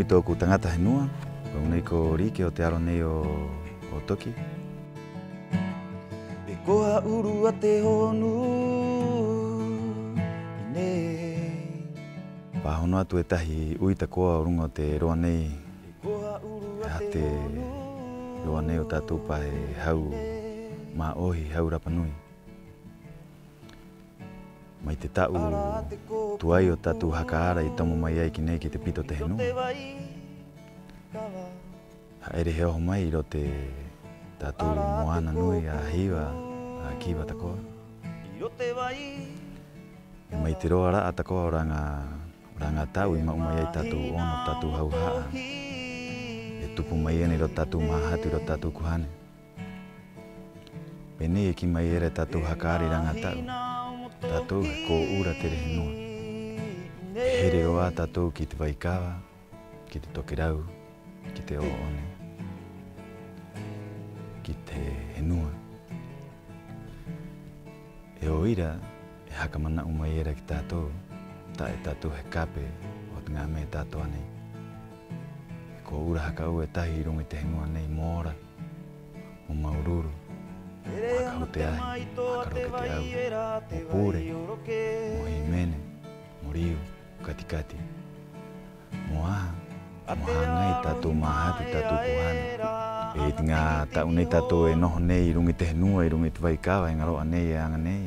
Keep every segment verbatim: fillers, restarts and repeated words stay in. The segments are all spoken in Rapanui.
Tō'oku taŋata henua, ko au nei ko Rike o te aro nei o, o Toki. E ko ha'uru a te honu i nei. Pāhono atu e tahi 'ui tako'a o ruŋa o te roa nei, e aha te roa nei o tātou pa he hau mā'ohi, hau rapa nui. Mai te ta'u tuai o tātou haka ara i tomo mai ai ki nei ki te pito o te henua, ha'ere he oho mai 'i roto i te tātou moana nui a Hiva, a Kiva tako'a. Mai te roa ra'a tako'a o rā ŋā, o rā ŋā ta'u i ma'u mai ai tātou 'ono, tātou hauha'a, e tupu mai ena 'i roto tātou māhatu, 'i roto tātou kuhane. Pē nei e kī mai era e tātou haka ara i rā ŋā ta'u, tātou he kō'ura tere henua. E here rō 'ā tātou ki te vaikava, ki te tokerau, ki te 'ō'one, ki te henua. 'E 'o ira e haka mana'u mai era ki a tātou, ta'e tātou he kape o te ŋā me'e ta'ato'a nei. He kō'ura haka 'ou e tahi 'i ruŋa i te henua nei mo ora, mo māuru-uru, mo haka hū te ahi, mo haka roke te 'au, mo pure, mo hīmene, mo riu, mo kati-kati. ¿Mo aha? Mo hāŋai i tātou māhatu, i tātou kuhane. 'E 'i te ŋā ta'u nei tātou e noho nei 'i ruŋa i te henua, 'i ruŋa i te vaikava, e ŋaro'a nei, e aŋa nei,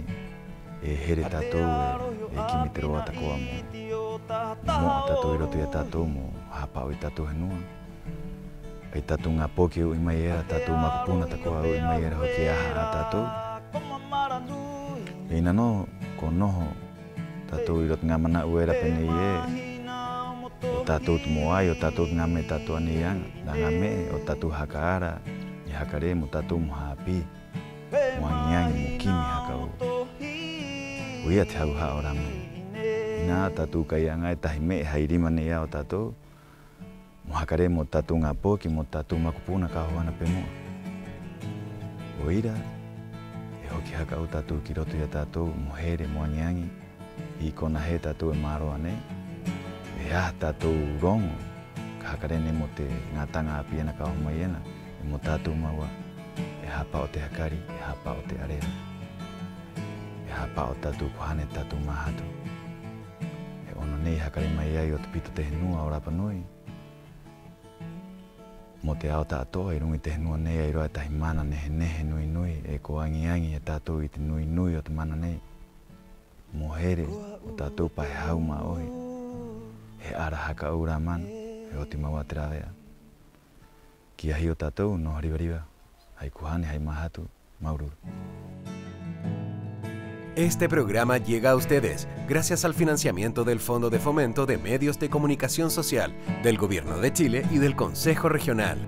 e here tātou, e, e kimi te roa tako'a mo, mo mo'a tātou 'i roto i a tātou, mo hāpa'o i a tātou henua. 'Ai tātou ŋā poki e u'i mai era, tātou makupuna tako'a e u'i mai era hoki e aha a tātou. 'E 'ina nō ko noho tātou 'i roto i te ŋā mana'u era pē nei ē: o tātou te mōai, o tātou te ŋā me'e ta'ato'a nei i aŋa, rā ŋā me'e o tātou haka ara, i haka rē mo tātou mo hāpī, mo aŋi-aŋi, mo kimi haka 'ou. Koia te hauha'a o rā me'e. 'Ina a tātou kai aŋa e tahi me'e hai rima nei 'ā o tātou mo haka rē mo tātou ŋā poki, mo tātou makupuna ka oho 'ana pe mu'a. 'O ira e hoki haka 'ou tātou ki roto i a tātou mo here, mo aŋi-aŋi i kona hē tātou e māroa nei, e aha tātou roŋo ka haka rē nei mo te ŋā taŋa 'āpī ena ka oho mai ena, 'e mo tātou mau 'ā, e hāpa'o te hakari, e hāpa'o te 'arero, e hāpa'o tātou kuhane, tātou māhatu. He 'ono nei i haka rē mai ai o te pito o te henua o Rapa Nui mo te ao ta'ato'a. 'I ruŋa i te henua nei e ai rō 'ā e tahi mana nehe-nehe, nui-nui, 'e ko aŋi-aŋi e tātou i te nui-nui o te mana nei mo here o tātou pa he hau mā'ohi, he ara haka 'ou rā mana, he oti mau 'ā te rāve'a. Ki a hio tātou noho riva-riva, hai kuhane, hai māhatu, māuru-uru. Este programa llega a ustedes gracias al financiamiento del Fondo de Fomento de Medios de Comunicación Social del Gobierno de Chile y del Consejo Regional.